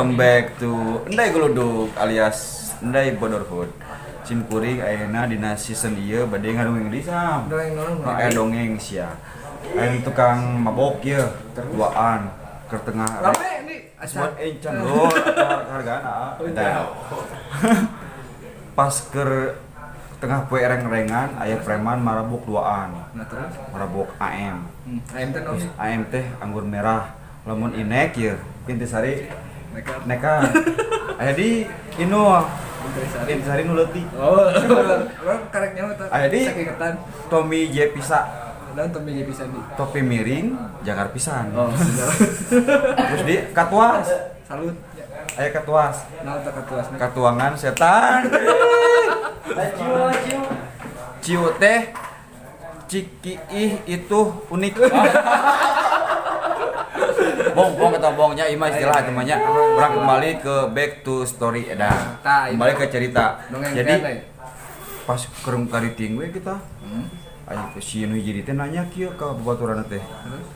Welcome back to Endai Geluduk alias Endai Bodorhood. Sim kuring ayeuna dina season ieu bade ngadongeng deui, Sam. Dongeng naon? Oh, aya dongeng sia. Aya tukang mabok ieu, duaan ke tengah. Rame nih. Semua Acar. Encan lo hargaan ah. Eta. Pas keur tengah poe reng-rengan aya preman marabok duaan. Nah, terus? Marabok AM. AM teh naon? AM teh anggur merah. Lamun inek ieu intisari. Nekat. Nekat. Aya di Inul. Intisari. Intisari nu leutik. Oh, orang karek nyawa teh. Aya di Sakingetan. Tommy J Pisa. Dan Tommy J Pisa di. Topi miring, jangar pisan. Oh, bener. Terus di katuas. Salut. Ya. Aya katuas. Nah, tak katuas nih. Katuangan setan. Ciu, ciu. Ciu teh Cikiih itu unik. Bong, bong atau bongnya ima istilah itu mah nya. Urang kembali ke back to story edan. Tah, itu. Kembali ke cerita. Dongeng Jadi teh. Pas keur kariting we kita. Aya si nu hiji teh nanya kieu ka babaturanna teh. Terus?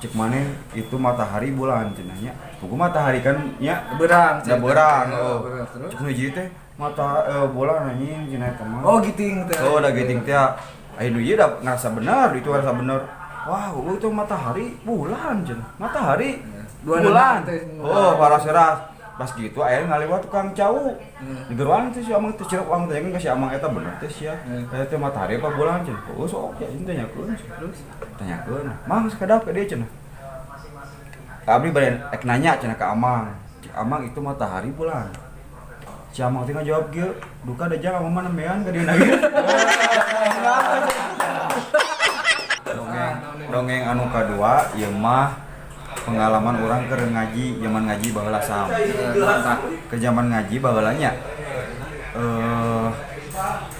Cek maneh itu matahari bulan cenah nya. Buku matahari kan nya. Berang. Da berang. Oh, Oh. berang terus. Cek nu hiji teh mata bulan anjing cenah eta mah. Oh, giting teh. Oh, udah giting teh. Aya nu ieu da ngerasa benar, itu ngerasa benar. Wah, itu matahari bulan cenah. Matahari Dua bulan. teh. Oh, para seras. Pas gitu aya ngaliwat tukang cau. Digeruan teh si Amang teh cirek urang teh ka si Amang eta bener teh sia. Eta teh matahari apa bulan cenah. Oh, sok ya tanyakeun. Terus? Tanyakeun. Mang, sakedap ka dieu cenah. Abdi bade ek nanya cenah ka Amang. Cek Amang itu matahari bulan. Si Amang teh ngajawab kieu, duka da jang Amang mah nembean ka dieu lagi. Dongeng, dongeng anu kadua ieu mah pengalaman urang keur ngaji, zaman ngaji baheula, Sam. Ke zaman ngaji baheula nya.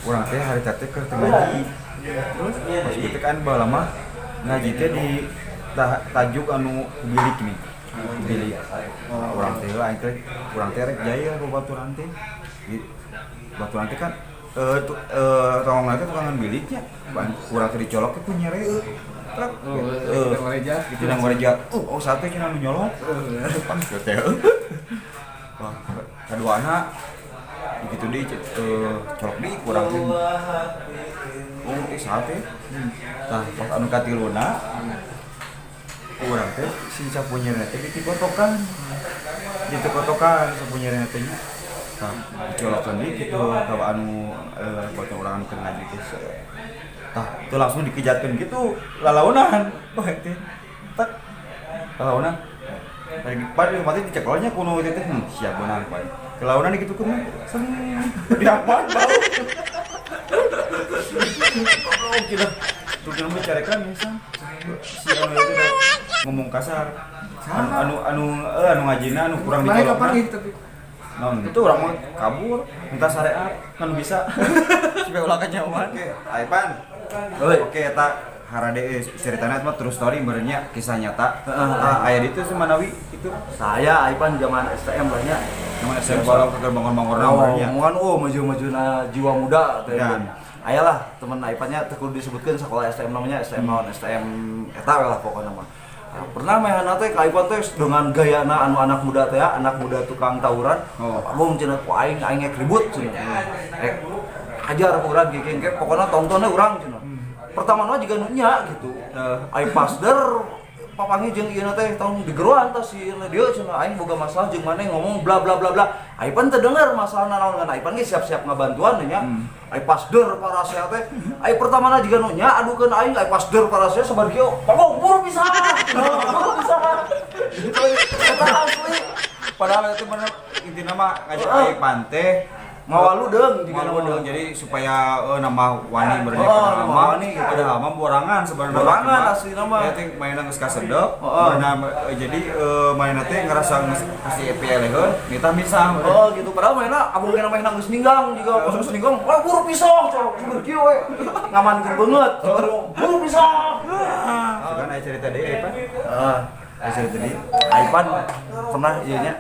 Urang teh harita teh keur teu ngaji. Terus? Pas gitu kan baheula mah ngaji teh di tajuk anu bilik nih. Bilik. Urang teh aing teh urang teh rek jaya babaturan teh. Di baturan teh kan tongongna teh tukangan biliknya. Urang teh dicolok teh ku nyere. Truk. Oh, Eh, ngoreja gitu. Cenah ngoreja. Oh, sate cenah nu nyolok. Pas teh. Wah, kaduana begitu di colok di kurang teh. Oh, sate. Tah, pas anu katiluna urang teh si sapu nyerena teh ditikotokan. Ditikotokan sapu nyerena teh nya. Tah, dicolokan di gitu ka anu buat urang anu keur ngaji teh. Tah, itu langsung dikejatkeun gitu lalaunan. Wah, teh. Tak. Lalaunan. Lagi pada mati dicekolnya kuno itu teh. Siap beunang paling. Kelaunan gitu kuno. Seng. Diapaan bau. Goblok gitu. Tuh jangan bicarekan ya, Sam. Si anu itu udah ngomong kasar. Anu anu anu anu ngajina anu kurang Mana dicolokna. kapan nih tapi? Nah, itu urang mah kabur, minta syariat, kan bisa. Supaya ulah kanyawan. Oke, Aipan. Oi. Oke, eta harade ceritanya mah true story berenya kisah nyata. Ah, aya di itu si Manawi itu. Saya Aipan zaman STM lah nya. Zaman STM balau ke bangor-bangorna Oh, berenya. omongan oh maju-maju na jiwa muda teh. Dan. Aya lah temen Aipannya teu kudu disebutkeun sekolah STM namanya STM naon STM eta we lah pokoknya mah. Nah, pernah main teh ka Aipan teh dengan gayana anu anak muda teh ya, anak muda tukang tawuran. Oh. Abong cenah ku aing aing ek ribut cenah. Ek hajar ku urang kieu kieu pokoknya tontonnya urang cenah. Pertama mah juga nu nya gitu. Ai pasder papanggih jeung ieu teh tong digeroan tah si ieu dieu cenah aing boga masalah jeung maneh ngomong bla bla bla bla. Aipan teu denger masalah naon kan Aipan ge siap-siap ngabantuan nya. Ai pasder parasea teh ai pertamana jiga nu nya adukeun aing ai pasder parasea sabar kieu pangong buru pisan. Buru pisan. Gitu eta asli. Padahal itu bener intinya mah ngajak Aipan teh Ngawalu deung jiga Ngawalu nama. deung jadi supaya nama wani berenya Oh, padahal nama mah wani gitu. Padahal mah borangan sebenarnya. Borangan Cuma, asli nama. Ya teh mainna geus kasedep. Heeh. Beurna, jadi mainna teh ngerasa geus kasih EPL nitah misah. Oh gitu, padahal mainnya abang kena mainna geus ninggang juga pas geus ninggang, wah buru pisah, colok buru kieu we. Ngamankeun beungeut, buru pisah. Kan aya cerita deui Aipan. Heeh. Aya cerita deui. Aipan pernah ieu nya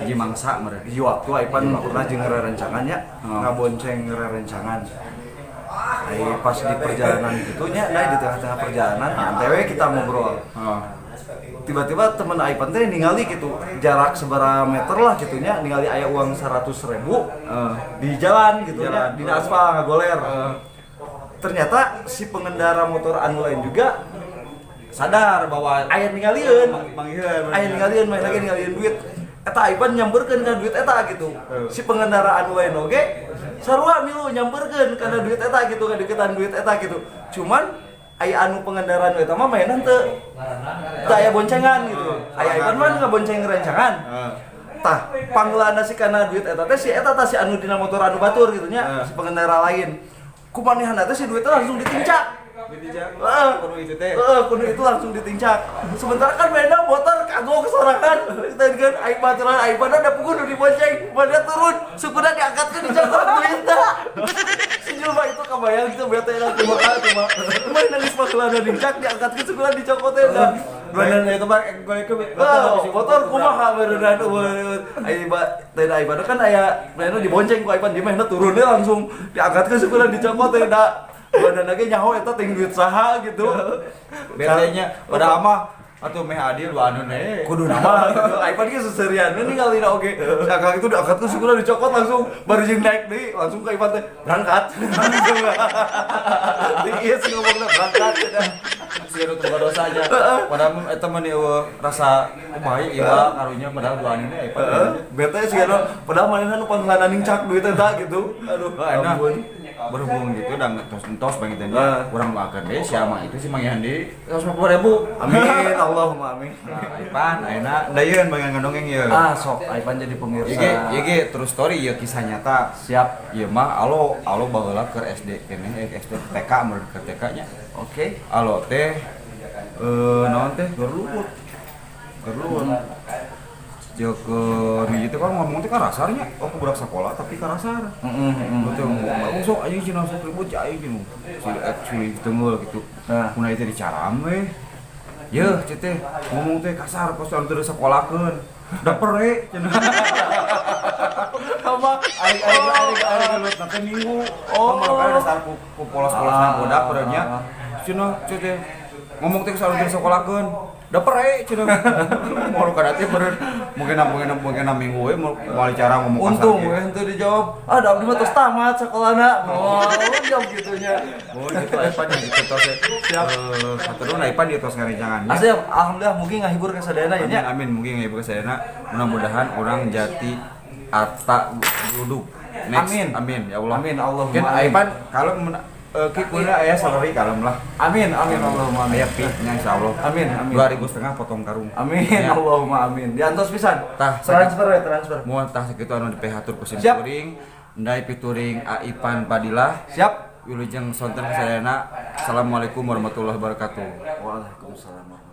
Hiji mangsa meureun. Hiji waktu Aipan pernah jeung rerencangan nya, Oh. ngabonceng rerencangan. Ai pas di perjalanan gitu nya, nah di tengah-tengah perjalanan nyantai we kita ngobrol. Oh. Tiba-tiba temen Aipan teh ningali gitu, jarak seberapa meter lah gitunya, ningali aya uang 100 ribu di jalan gitu Jalan. nya, di aspal ngagoler. Ternyata si pengendara motor anu lain juga Sadar bahwa aya ningalieun. Manggihan. Aya ningalieun, main lagi ningalieun duit eta. Aipan nyamperkeun ka duit eta gitu. Si pengendara anu lain oge sarua milu nyamperkeun kana duit eta gitu, kadeukeutan duit eta gitu. Cuman aya anu pengendara anu eta mah mainan teu teu aya boncengan gitu. Aya Aipan mah ngabonceng rencangan. Tah, panggeulana si kana duit eta teh si eta tah, si anu dina motor anu batur gitu nya. Si pengendara lain kumanehna teh si duitnya langsung ditincak. Heeh. Kudu itu teh. Heeh, kudu itu langsung ditincak. Sementara kan mainnya motor kagok sorangan. Kita kan aing baturan aing pada ada pukul udah dibonceng, pada turun, sukuna diangkatkeun, dicokot duitna. Si jelema itu kebayang gitu bete lah, kumaha kumaha. Main nangis pagelana dincak, diangkatkeun, sukuna dicokot teh dah. Badan itu mah gue itu. Oh, motor kumaha beneran ai ba teh ai pada kan aya mainnya dibonceng ku Aipan, di mainnya turunnya langsung diangkatkeun, sukuna dicokot teh da. Badan lagi nyaho eta ting duit saha gitu. Betenya padahal mah atuh meh adil wa anu ne. Kudu nama gitu. Aipan ge seserian we ningalina oge. Si akang itu diangkat ke sukuna dicokot langsung, baru jeung naik deui langsung ke Ipan teh berangkat. Iya sih, ngomongna berangkat dah. Si anu teu dosa aja. Padahal mah eta mah eueuh rasa kumaha ieu karunya, padahal dua anu ne Ipan. Heeh, bete sih anu padahal manehna nu panggilan nincak duit eta gitu. Aduh, Wah, enak. Ampun. Berhubung gitu dan tos entos bang itu Ah. kurang doakeun deh si Amang itu si Mang Yandi 150 ribu. Amin, Allahumma amin. Nah, Ipan ayeuna dayeun bagian ngedongeng ieu. Ah, sok Aipan jadi pemirsa. Ieu ge ieu ge true story ieu, kisah nyata. Siap. Ieu mah alo alo baheula keur SD keneh, SD TK menurut ke TK nya. Oke. Alo teh naon teh gerluwut. Gerluwut. Jeung keur hiji teh kan ngomong teh karasarnya. Oh, ke budak sekolah tapi karasar. Heeh, heeh. Betul, ngomong sok aing cenah sok ribut ya aing cenah. Si si tenggul gitu. Nah. Mun teh dicaram we. Yeuh, ceu teh ngomong teh kasar kos anu teu disekolakeun. Da pere cenah. Sama aing aing aing aing gelut teh minggu. Oh, kan dasar ku polos-polosna budak nya. Cenah ceu teh ngomong teh anu teu disekolakeun. Da pere cenah. Mau kana teh bener mungkin mungkin mungkin minggu we moal cara ngomong kasar. Untung ge. we henteu dijawab. Ah, da abdi mah tos tamat sakolana. Oh, jawab gitunya. Oh gitu, Aipan yang gitu tos ya. Siap. Eh, hatur nuhun Aipan di tos ngarencangan. Asli alhamdulillah mungkin ngahibur ka sadayana ya Amin nya. Amin, mungkin ngahibur ka sadayana. Mudah-mudahan orang jati ata duduk. Next. Amin. Amin ya Allah. Amin, Allahumma Kan amin. Aipan kalau ki kuna aya salary kalem lah. Amin, amin, Allahumma amin. Aya pi nya insyaallah. Amin, amin. 2.500 potong karung. Amin, Ya. Allahumma amin. Diantos pisan. Tah, transfer ya, transfer. Moal tah sakitu anu dipihatur ku sim Siap. kuring. Ndai pituring Aipan Padilah. Siap. Wilujeng sonten kasadayana. Assalamualaikum warahmatullahi wabarakatuh. Waalaikumsalam.